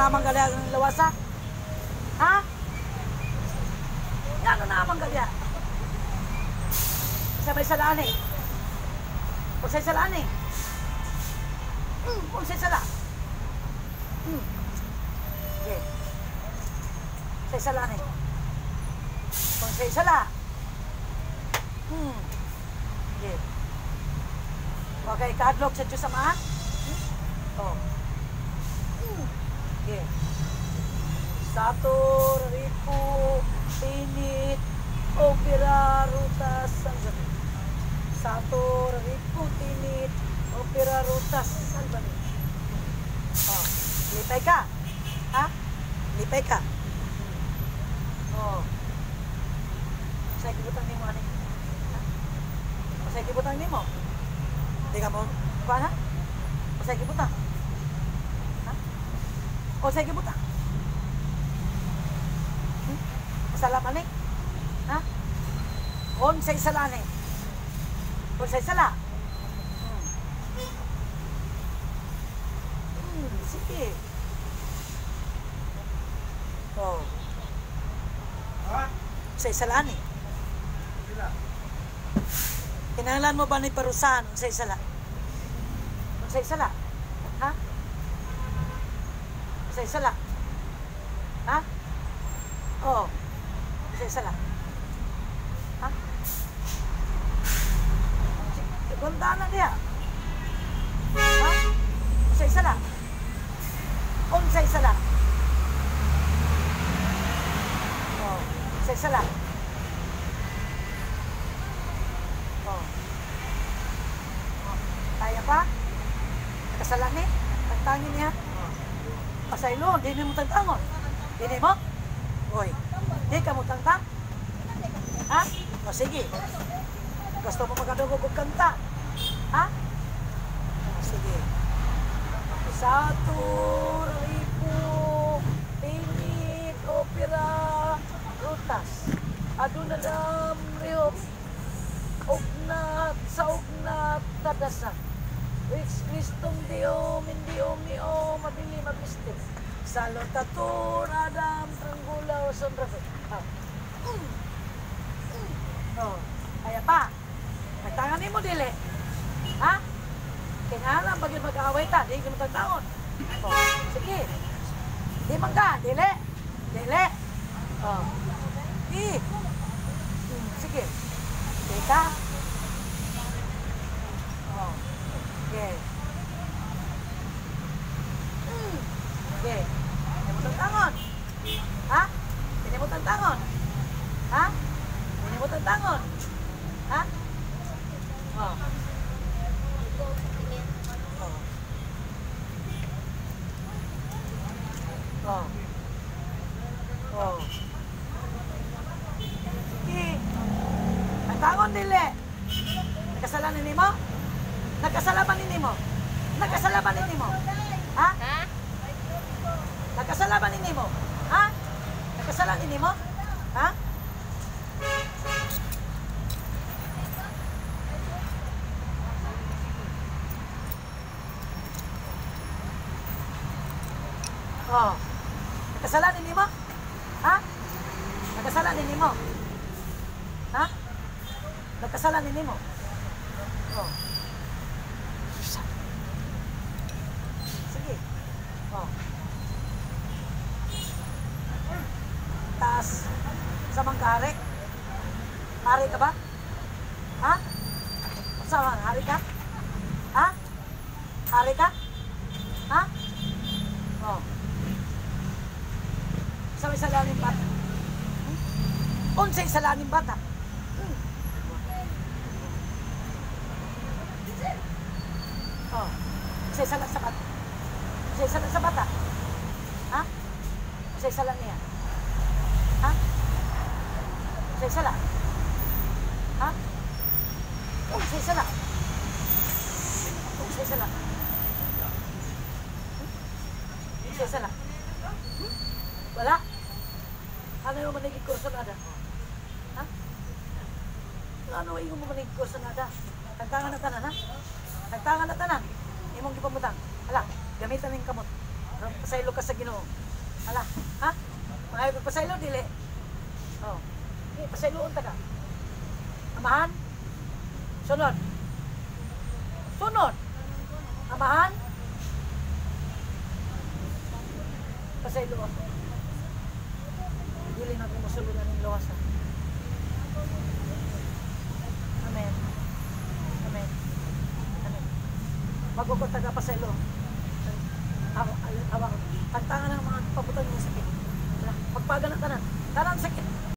Naman galya ang lawasa? Ha? Ngano naman galya? Sa may salaan eh. Unsay salaan eh. Unsay sala? Okay. Unsay sala eh. Unsay sala? Okay. Okay, kahadlok sa Diyos Ama? Oh. Okay. Sator, Ripo, Tinit, Opera, Rutas, Salvani. Sator, Ripo, Tinit, Opera, Rutas, Salvani. Oh, lipay ka. Ha? Lipay ka. Oh. Sa kibutang nimo ani? Ha? Sa kibutang nimo? Di ka mo kuan ha? Sa kibutang? Ha? O sa kibutang? Masala man eh. Ha? Unsay sala ni? Unsay sala? Sige. Oh. Ha? Unsay sala ni? Kinahanglan mo ba ni parusahan unsay sala? Unsay sala? Ha? Unsay sala? Ha? Oh. Unsay sala? Ha? Ganda na niya. Ha? Unsay sala? Unsay sala? Oh, unsay sala? Oh. Oh. Kaya pa? Nakasala ni? Tagtangin niya? Pasaylo, di mo tagtangon. Di mo? Oy, di ka mo tangtang? Ha? O sige. Gusto mo makadugog og kanta? Ha? O sige. Satur, Ripo, Tinit, Opera, Rutas. Adunadam, Rihop, Ugnat, sa ugnat, tadasa. Rich Kristong Dio, Mindio, Mio, mabili, mabiste. Salotatur, Adam, Tranggulaw, Sonrafe. Oh. Kaya pa. Nagtangan mo, dili. Ha? Kinahanglan pag yun mag-aaway ta, di mo tagtaon. Oh. Sige. Di man ka, dili. Dili. Oh. Di. Sige. Di ka. Oh. Okay. Okay. Hindi mo tagtangon. Ha? Hindi mo tagtangon. Ha? Hindi mo tagtangon. Ha? Oh. Oh. Oh. Oh. Sige. Nagtangon dili. Nagkasalanan nimo? Nagkasalaman nimo? Nagkasalaman nimo? Ha? Ha? Nagkasalaman nimo? Ha? Nagkasalanan nimo? Ha? Oh. Nagkasalanan nimo? Ha? Nagkasalanan nimo? Ha? Nagkasalanan nimo? Oh. Sige. Oh. Taas sa mangkari. Hari ka ba? Ha? Sa hari ka? Ha? Hari ka? Ha? Oh. Sa may salaning bata. Unsay salaning bata? Oh. Unsay sala sa bata? Unsay sala sa bata? Ha? Unsay sala niya? Ha? Unsay sala? Ha? Unsay sala? Unsay sala? Unsay sala? Wala? Ano yung manigig kursunada? Ha? Ano yung manigig kursunada? Tagtangan na tanan, ha? Tagtangan na tanan. Imong gipamutang. Hala, gamitan ning kamot. Pasaylo ka sa Ginoo. Hala, ha? Mangayo kag pasaylo, dili? Oh. Okay, pasayloon ta ka. Amahan? Sunod. Sunod. Amahan? Pasaylo ako. Dili na ko mosulod aning lawas, ha. Amen. Amen. Amen. Bago ko taga pasaylo. Awa, awa. Tagtangan ng mga pabutan niya sakit. Wala. Pagpaga na tanan. Tanan sakit.